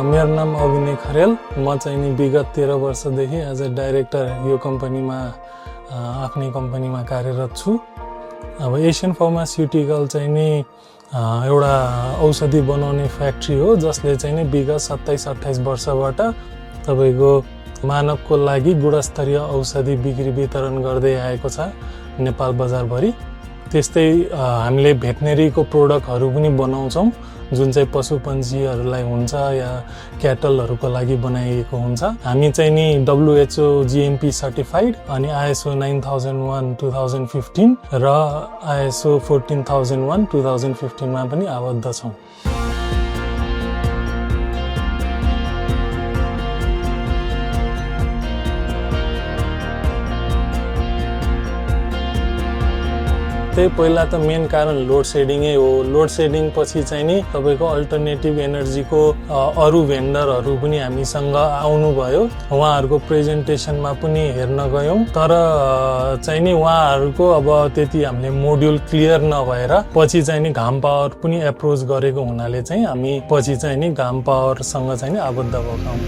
मेरो नाम अभिनय खरेल। म चाहिँ नि विगत 13 वर्षदेखि एज अ डाइरेक्टर यो कम्पनीमा आफ्नै कम्पनीमा कार्यरत छु। अब एसियन फार्मास्युटिकल चाहिँ नि एउटा औषधि बनाउने फ्याक्ट्री हो, जसले चाहिँ नि विगत 27-28 वर्षबाट तपाईँको मानवको लागि गुणस्तरीय औषधि बिक्री वितरण गर्दै आएको छ नेपाल बजारभरि। त्यस्तै हामीले भेटनेरीको प्रोडक्टहरू पनि बनाउँछौँ, जुन चाहिँ पशुपन्छीहरूलाई हुन्छ या क्याटलहरूको लागि बनाइएको हुन्छ। हामी चाहिँ नि WHO GMP सर्टिफाइड अनि ISO 9001 2015 र ISO 14001 2015 मा पनि आबद्ध छौँ। त्यही पहिला त मेन कारण लोड सेडिङै हो। लोड सेडिङ पछि चाहिँ नि तपाईँको अल्टरनेटिभ एनर्जीको अरू भेन्डरहरू पनि हामीसँग आउनुभयो। उहाँहरूको प्रेजेन्टेसनमा पनि हेर्न गयौँ, तर चाहिँ नि उहाँहरूको अब त्यति हामीले मोड्युल क्लियर नभएर पछि चाहिँ नि घाम पावर पनि एप्रोच गरेको हुनाले चाहिँ हामी पछि चाहिँ नि घाम पावरसँग चाहिँ नि आबद्ध भएका हौँ।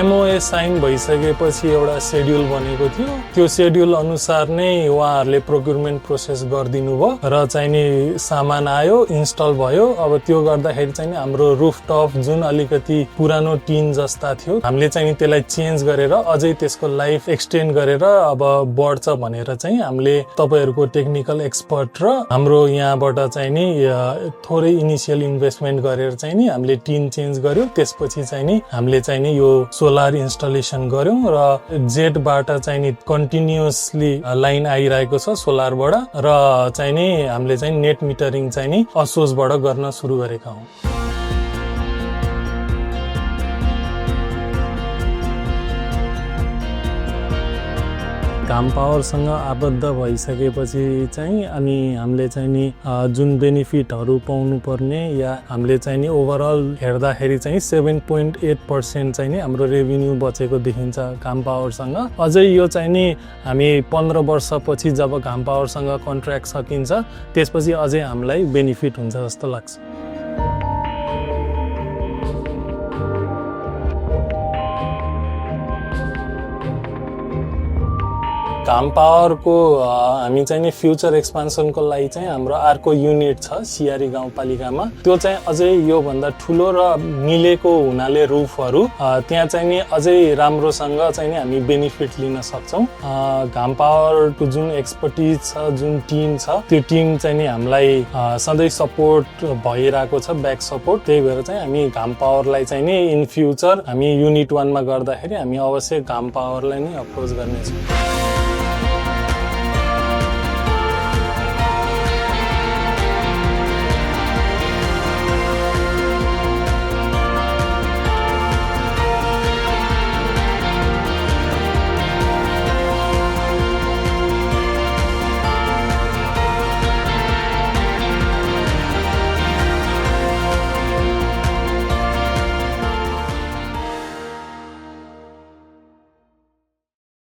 MOA साइन भइसकेपछि एउटा सेड्युल बनेको थियो। त्यो सेड्युल अनुसार नै उहाँहरूले प्रोक्युरमेन्ट प्रोसेस गरिदिनु भयो र चाहिँ नि सामान आयो, इन्स्टल भयो। अब त्यो गर्दाखेरि चाहिँ नि हाम्रो रुफटप जुन अलिकति पुरानो टिन जस्ता थियो, हामीले चाहिँ नि त्यसलाई चेन्ज गरेर अझै त्यसको लाइफ एक्सटेन्ड गरेर अब बढ्छ भनेर चाहिँ हामीले तपाईँहरूको टेक्निकल एक्सपर्ट र हाम्रो यहाँबाट चाहिँ नि थोरै इनिसियल इन्भेस्टमेन्ट गरेर चाहिँ नि हामीले टिन चेन्ज गर्यो। त्यसपछि चाहिँ नि हामीले चाहिँ नि यो सोलर इन्स्टलेसन गर्यौं र जेटबाट चाहिँ नि कन्टिन्युअसली लाइन आइरहेको छ सोलरबाट, र चाहिँ नि हामीले चाहिँ नेट मिटरिङ चाहिँ नि असोजबाट गर्न सुरु गरेका हौं। घाम पावरसँग आबद्ध भइसकेपछि चाहिँ अनि हामीले चाहिँ नि जुन बेनिफिटहरू पाउनु पर्ने या हामीले चाहिँ नि ओभरअल हेर्दाखेरि चाहिँ 7.8% चाहिँ नि हाम्रो रेभिन्यू बचेको देखिन्छ घाम पावरसँग। अझै यो चाहिँ नि हामी 15 वर्षपछि जब घाम पावरसँग कन्ट्र्याक्ट सकिन्छ त्यसपछि अझै हामीलाई बेनिफिट हुन्छ जस्तो लाग्छ। घाम पावरको हामी चाहिँ नि फ्युचर एक्सपान्सनको लागि चाहिँ हाम्रो अर्को युनिट छ सियारी गाउँपालिकामा। त्यो चाहिँ अझै यो भन्दा ठुलो र मिलेको हुनाले रुफहरू त्यहाँ चाहिँ नि अझै राम्रोसँग चाहिँ नि हामी बेनिफिट लिन सक्छौँ। घाम पावरको जुन एक्सपर्टिज छ, जुन टिम छ, त्यो टिम चाहिँ नि हामीलाई सधैँ सपोर्ट भइरहेको छ, ब्याक सपोर्ट। त्यही भएर चाहिँ हामी घाम पावरलाई चाहिँ नि इन फ्युचर हामी युनिट 1 मा गर्दाखेरि हामी अवश्य घाम पावरलाई नै अप्रोच गर्नेछौँ।